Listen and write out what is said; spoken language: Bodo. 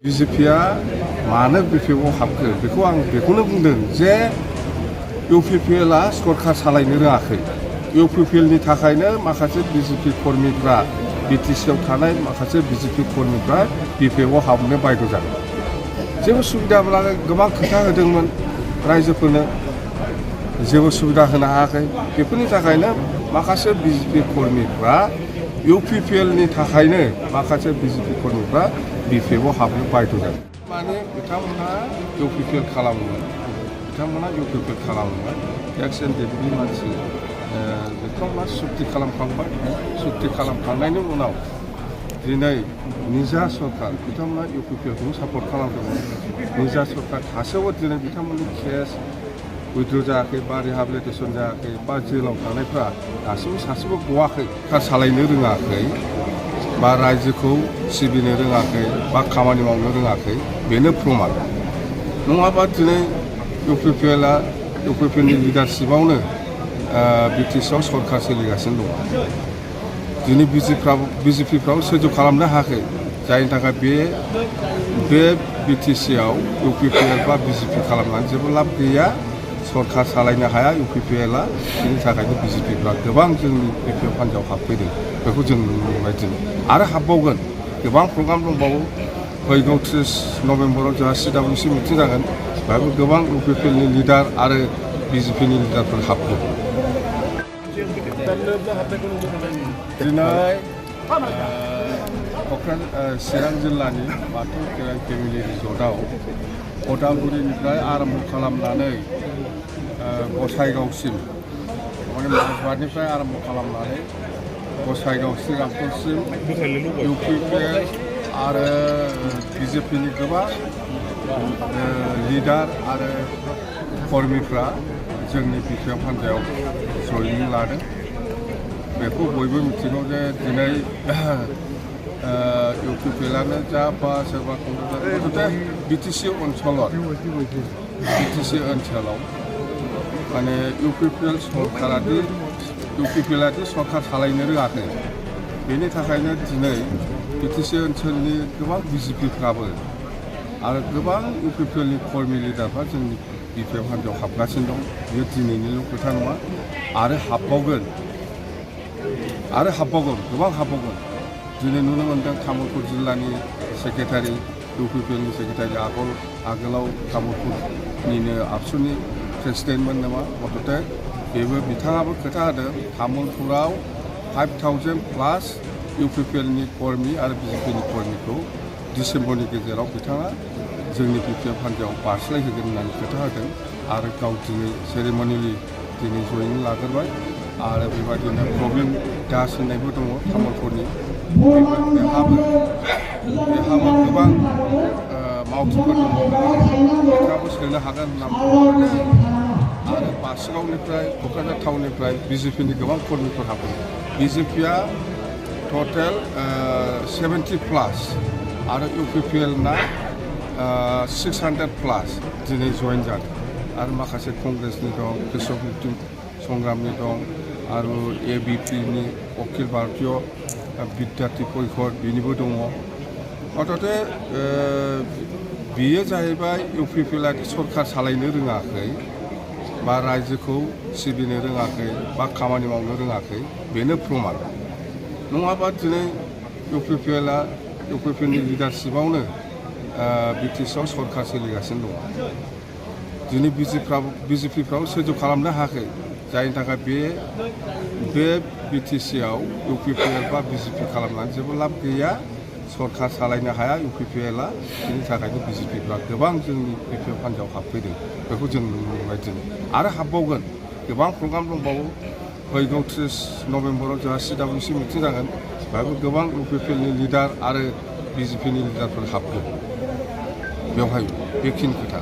Bpfआ मानो Bpfआव हाबखो बेखौ आं बेखौनो बुंदों जे Upplआ सरखार सालायनो रोङाखै। Upplनि थाखायनो माखासे BJP कर्मीफ्रा बिटिसिआव थानाय माखासे BJP कर्मीफ्रा Bpfआव हाबनो बायद' जादों। जेबो सुबिदाब्ला गोबां खोथा होदोंमोन रायजोफोरनो, जेबो सुबिदा होनो हायाखै। बेफोरनि थाखायनो माखासे BJP कर्मीफ्रा Upplनि थाखायनो माखासे BJP कर्मीफ्रा Bpfआव हाबनो बायद' जादों। माने बिथांमोनहा Upl खालामोमोन, एक्स एनडेटनि मानसि बिथांमोना सुक्ति खालामखांबाय। सुक्ति खालामखांनायनि उनाव दिनै निजा सरकार बिथांमोना Upplखौ सापर्ट खालामदोंमोन। निजा सरकार थासेयावबो दिनै बिथांमोननि केस उइथड्र जायाखै बा रिहाबिलिटेसन जायाखै बा जेलाव थानायफ्रा दासिमबो सासेबो गवाखै। सरकार सालायनो रोङाखै बा रायजोखौ सिबिनो रोङाखै बा खामानि मावनो रोङाखै, बेनो प्रमान। नङाबा दिनै Upplनि लिडारशिपआवनो बिटिसिआव सरकार सोलिगासिनो दं। दिनै BJPफ्राबो सैज' खालामनो हायाखै, जायनि थाखाय बे बिटिसिआव Upl बा BJP खालामनानै जेबो लाब गैया। सरकार सालायनो हाया Upplआ, बेनि थाखायनो BJPफ्रा गोबां जोंनि Bpfआव हान्जायाव हाबफैदों। बेखौ जों नुनो मोनबाय दिनै आरो हाबबावगोन। गोबां प्रग्राम दंबावो। फैगौ 30 नभेम्बराव जोंहा CWC मिटिं जागोन। बेहायबो गोबां Upplनि लिडार आरो BJPनि लिडारफोर हाबगोन। दिनै चिरां जिल्लानि बाथौ खेराइ फेमिलि रिजर्टआव अदालगुरिनिफ्राय आरम्भ खालामनानै गसाइगावसिम, माने माजबाटनिफ्राय आरम्भ खालामनानै गसाइगाव श्रीरामपुरसिम Upl आरो BJPनि गोबां लिडार आरो कर्मीफ्रा जोंनि Bpfआव हान्जायाव जयनिं लादों। बेखौ बयबो मिथिगौ जे दिनै Upplआनो जा बा सोरबा बिटिसि ओनसोलाव माने Upplआदि सरकार सालायनो रोङाखै। बेनि थाखायनो दिनै बिटिसि ओनसोलनि गोबां BJPफ्राबो आरो गोबां Upplनि कर्मी लिडारफ्रा जोंनि Bpfआव हान्जायाव हाबगासिनो दं। बेयो दिनैनिल' खोथा नङा, आरो हाबबावगोन, गोबां हाबबावगोन। दिनै नुनो मोन्दों तामुलपुर जिल्लानि सेक्रेटारि, Upplनि सेक्रेटारि आगोलाव तामुलपुरनिनो आबसुनि प्रेसिडेन्टमोन नामा, मथथे बिथाङाबो खोथा होदों तामुलपुराव 5000+ Upplनि कर्मी आरो BJPनि कर्मीखौ डिसेम्बरनि गेजेराव बिथाङा जोंनि Bpfआव हान्जायाव बारस्लायहोगोन होननानै खोथा होदों। आरो गाव दिनै सेरेमनिलि दिनै जयनिं लाग्रोबाय। आरो बेबायदिनो प्रब्लेम दास होननायबो दङ तामुलपुरनि, बेहाबो गोबां मावथिफोर दङ, बिथाङाबो सोनो हागोन होनना बुंदों। आरो बासुगावनिफ्राय क'क्राझार टाउननिफ्राय BJPनि गोबां कर्मीफोर हाबदों। BJPआ टटेल 70+ आरो Upplना 600+ दिनै जयेन जादों। आरो माखासे कंग्रेसनि दं, कृषक मुक्ति संग्रामनि दं, आरो ABPनि अखिल भारतीय बिद्यार्थी परिषद बिनिबो दङ। मथथे बेयो जाहैबाय Upplआदि सरकार सालायनो रोङाखै बा रायजोखौ सिबिनो रोङाखै बा खामानि मावनो रोङाखै, बेनो प्रमान। नङाबा दिनै Upplनि लिडारशिपआवनो बिटिसिआव सरकार सोलिगासिनो दं। दिनै BJPफ्राबो सैज' खालामनो हायाखै, जायनि थाखाय बे बिटिसिआव Upl बा BJP खालामनानै जेबो लाब गैया। सरकार सालायनो हाया Uplआ, बेनि थाखायनो BJPफ्रा गोबां जोंनि Bpfआव हान्जायाव हाबफैदों। बेखौ जों नुनो मोनबाय दिनै आरो हाबबावगोन। गोबां प्रग्राम दंबावो। फैगौ 30 नभेम्बराव जोंहा CWC मिटिं जागोन। बेहायबो गोबां Uplनि लिडार आरो BJPनि लिडारफोर हाबगोन। बेवहाय बेखिनि खोथा।